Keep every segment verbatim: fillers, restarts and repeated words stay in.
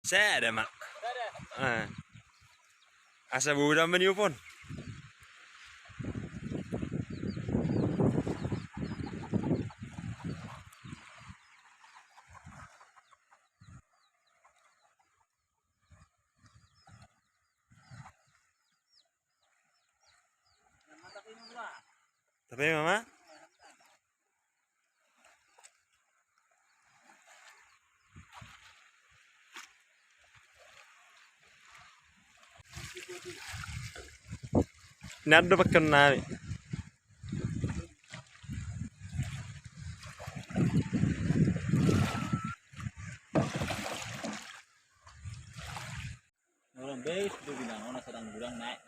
Sada ma. Eh. Asa bodo ma niopon. Tapi mama. Nado pakai nami. Orang bes tu bilang orang sedang gudang naik.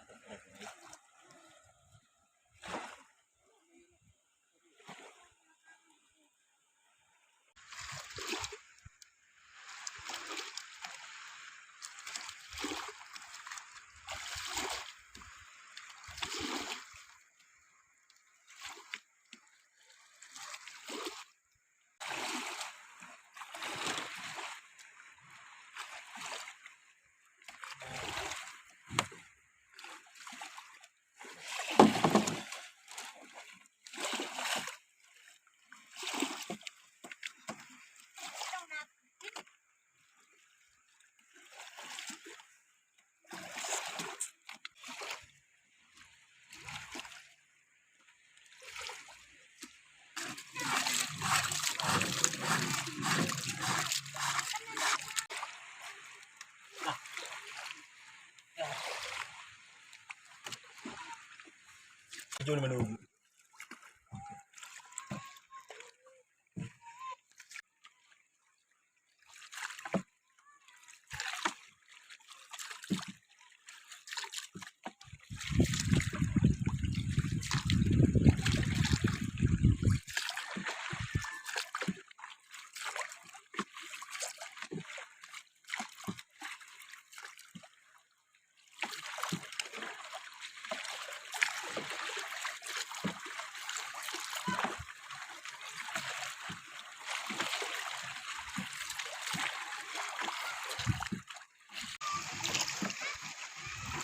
Jol menunggu.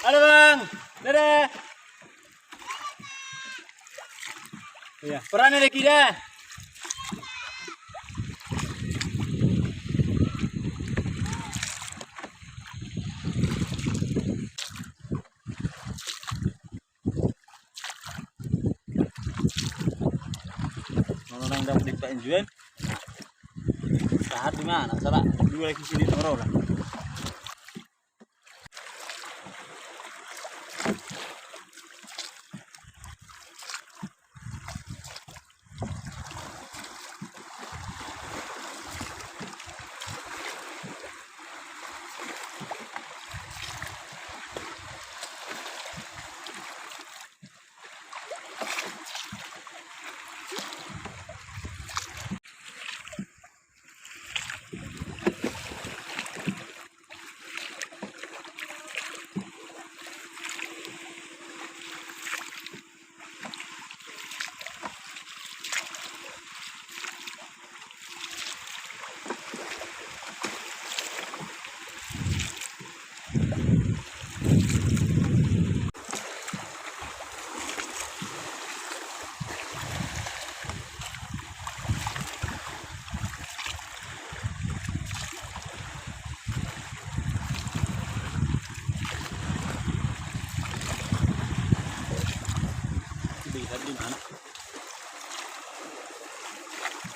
Halo, Bang. Dadah. Iya, peran ada kita. Nono nang dapot di Pak Enjuan. Sahat di mana? Salah dua lagi sini orang.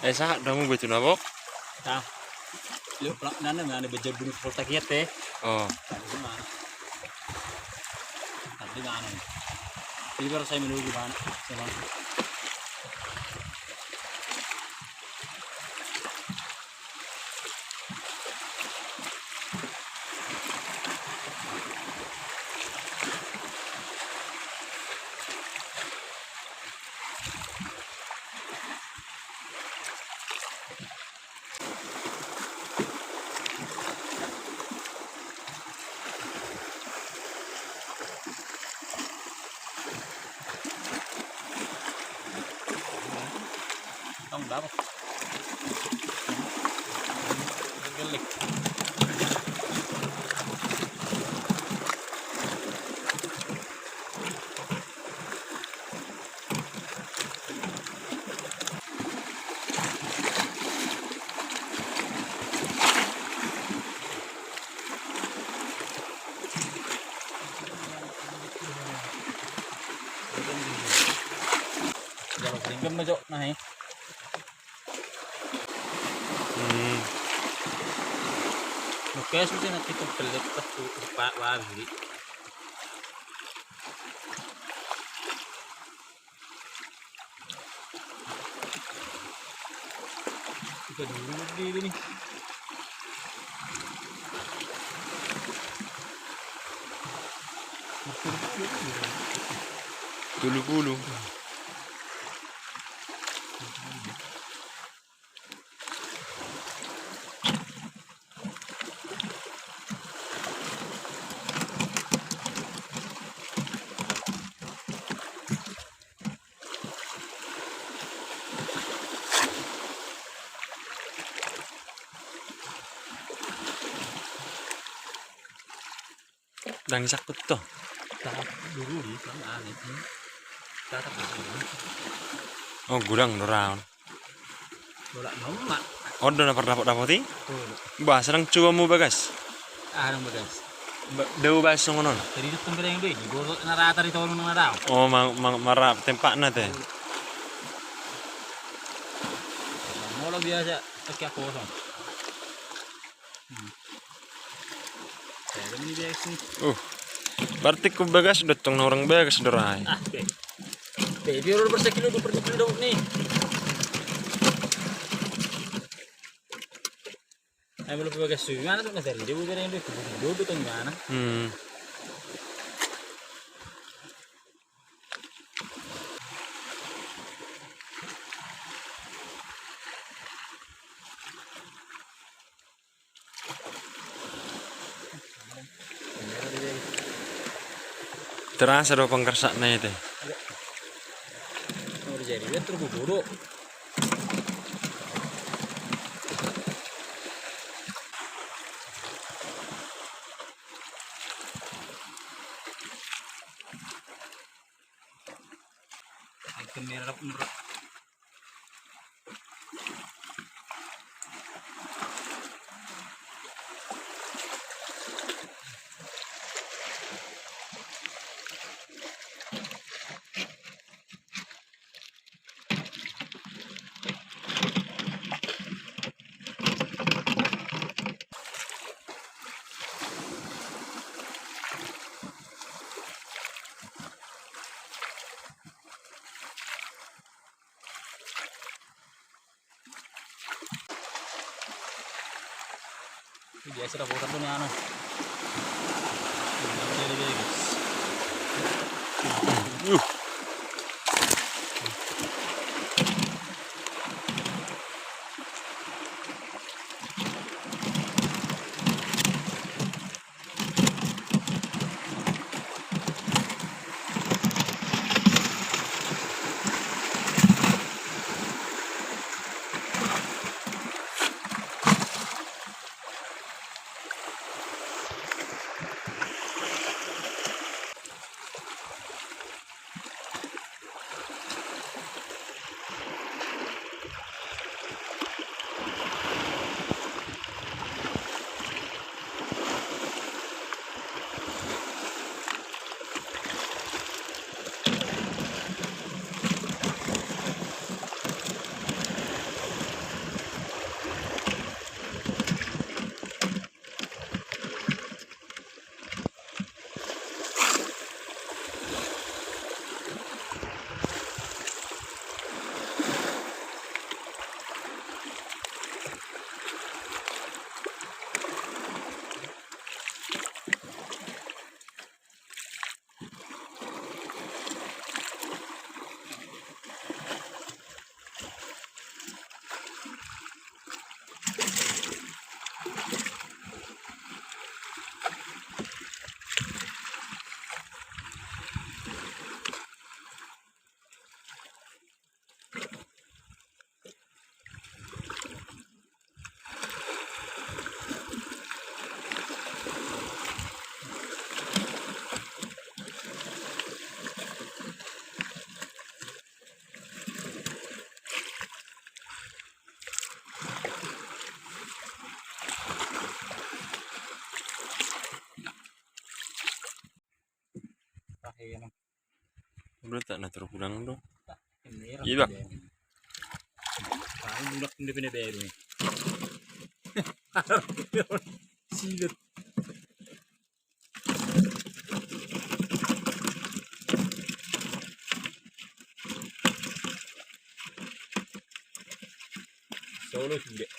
Eh, sahat do hamu betul nabo? Nah. Lu pelak nana mana bejer bunu poltak iya teh. Oh. Tadi mana? Tadi mana? Ini baru saya menunggu mana? Saya langsung. Tong dapot. Gelek. Jok na he. Hmm. Oke, sudah nanti tu pelet pas tu pak wali. Kita dulu di ini. Tolu pulu. Ndang disangkut to. Tatap dulu di sana, aneh. Tatap dulu. Oh, godang do raon. Bolak mama. On do na pardapot-dapot i? Tuh. Bah, sedang coba mu bagas. Ah, dong bagas. Ba-, dau bagas songon on. Jadi itu tempat yang doi, di bolak na rata di tolong na rau. Oh, ma-, ma-, marap tempatna te. Molo biasa, pakai kosong. Hmm. Saya ada mini bagas nih. Uh. Berarti ku bagas do tong na orang bagas do rai. Ah, be. Be, biar udah bersakilo, dua per dua kilo nih. Ayo, belum pakai susu, mana tuh, nggak tahu, dia bukan yang dia, dia, dia tuh gimana? Hmm. Terasa do pangkarsakna i te. Jadi dia tergogodok. Akan merah, merah. Biasa dah, bosan tuh nih, anu. Jadi, jadi, guys. Udah tak na tergudang do. Iya, Bang. Mulak nda pina baru ni. Silet. Solo sudah.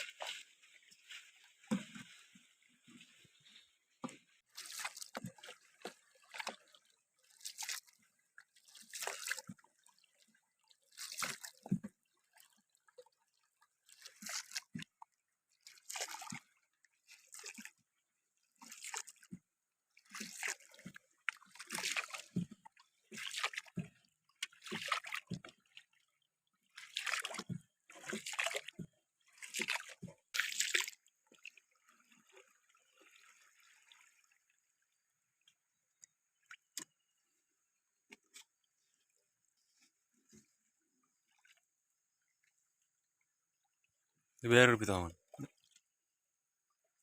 Dibayar pitongan.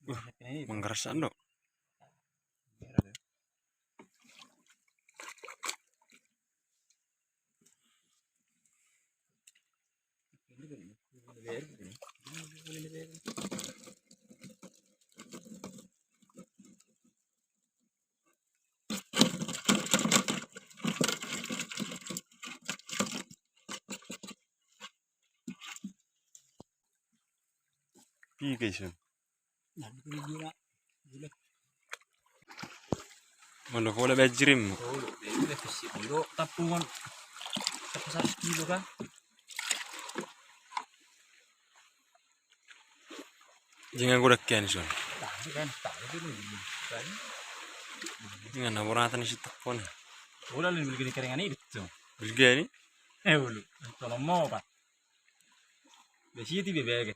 Wah, manggaras ando. Piga ison? Molo pola bajirim. Tapungan. Tapu seratus kilo kan? Jangan godang kian ison. Jangan naboratan isi tepon. Udah lu beli gini keringan ini betul. Beli gini? Eh, ulu. Tolong mau, Pak. Besi itu bebek.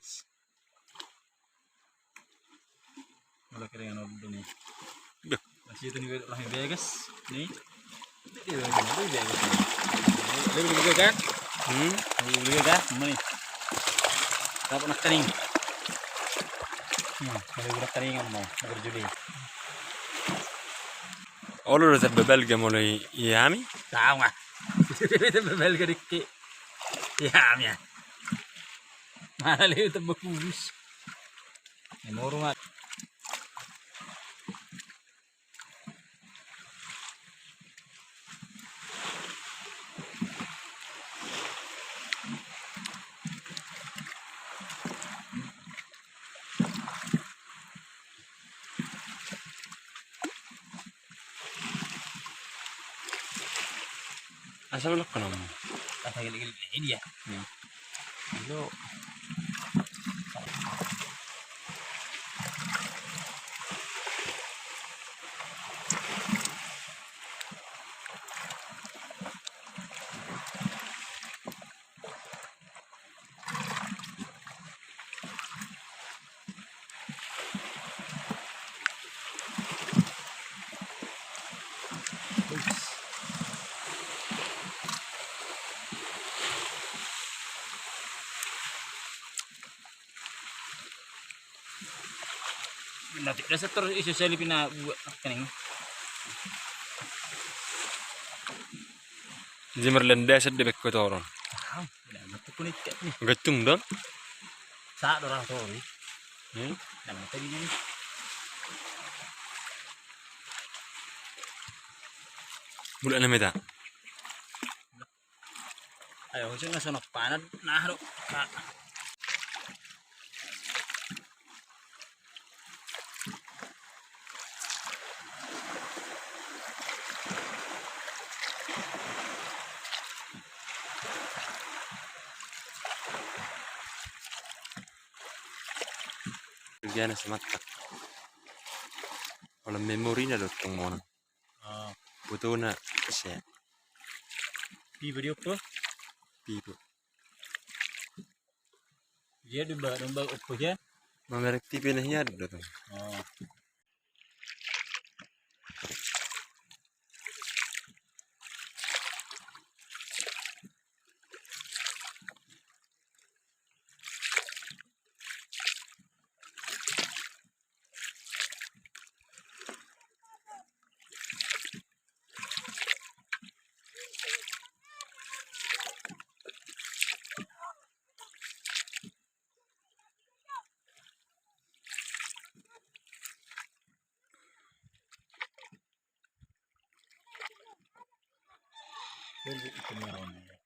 Molo keringan on do ni. Beh. Masih itu ni, lah, beges ni. Dia beges ni. Lebih, lebih kan? Hmm. Lebih, lebih kan? Mana ni? Dapat nak kening. Hmm, lebih nak kening, mau berjuli. Olo do tabebalga molo i hami? Tahu nggak? Tabebalga dikki. I hami ya. Mana lewat tembak kubus. Ini mau rumah. Asa belok kono. Asa gelek-gelek dia. Hmm. Lo. Mati dasar terus iso sali pina buat kening. Jadi merlenda sedde bek kotoron. Gantung dong. Sa do ra tori. Hmm? Nama tadi ni. Bulan nama ita. Ayo, hujan nggak sono panan, nah, do. Nah. Kerjana semata. Kalau memorina do tong mona. Ah. Fotona ise. Pipo di oppo? Pipo. Dia di ba, di ba oppo dia. Mamerek tipe na hia do. Oh. Tolu itu merona.